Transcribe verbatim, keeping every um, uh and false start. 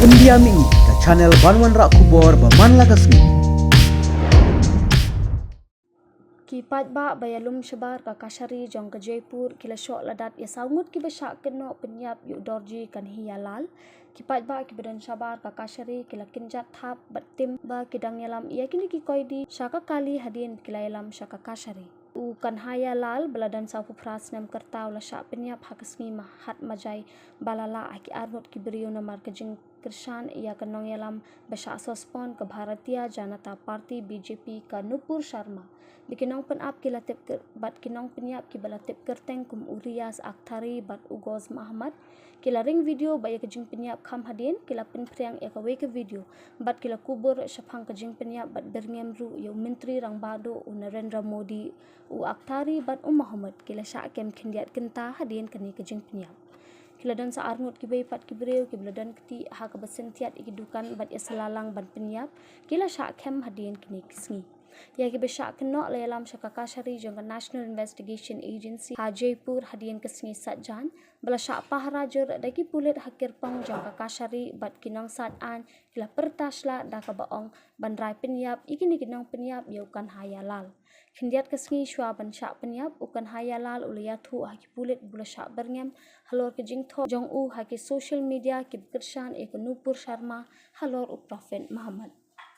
India Mini, ka channel ban wanrah khubor ba man la ka sngi. Ki paidbah ba ïalum shabar ka kashari jong ka Jaipur ki la shoh la dat ïa saw ngut kiba shah kynnoh pynïap ïa u Dorji Kanhaiya Lal. Ki paidbah kiba don shabar ka kashari ki la kynjat thap bad tim ba ki dang ïalam ïa kine ki koidi sha ka kali hadien ba ki la ïalam sha ka kashari. U Kanhaiya Lal ba la don sawphew phra snem kyrta u la shah pynïap ha ka sngi Mahatmajai ba la lah ha ki arngut ki briew namar ka jingkyrshan ïa ka nongïalam ba shah suspend ka Bharatiya Janata Party B J P ka Nupur Sharma. Ba ki nongpynïap ki la tip kyr-, bad ki nongpynïap kiba la tip kyrteng kum u Riaz Akhtari bad u Ghosh Mohammad ki la ring video ba ïa ka jingpynïap kham hadien ki la pynphriang ïa kawei ka video bad ki la kubur shaphang ka jingpynïap bad byrngem ruh ïa u Myntri Rangbah Duh u Narendra Modi. U Akhtari bad u Mohammad ki la shah kem khyndiat kynta hadien kane ka jingpynïap. Ki la don sa arngut kiwei pat ki briew kiba la don kti ha kaba syntiat ïa ki dukan bad ïa sla lang ban pynïap ki la shah kem hadien kine ki sngi. Ïa kiba shah kynnoh la ïalam sha ka kashari jong ka National Investigation Agency ha Jaipur hadien ka sngi Saitjaiñ ba la shah pahara jur da ki pulit ha kyrpang jong ka kashari bad ki nongsaid aiñ ki la pyrta shlak da kaba ong ban rai pynïap ïa kine ki nongpynïap ïa u Kanhaiya Lal. Khyndiat ka sngi shuwa ban shah pynïap u Kanhaiya Lal u la ïathuh ha ki pulit ba u la shah byrngem halor ka jingthoh jong u ha ki social media kiba kyrshan ïa ka Nupur Sharma halor u Prophet Muhammad.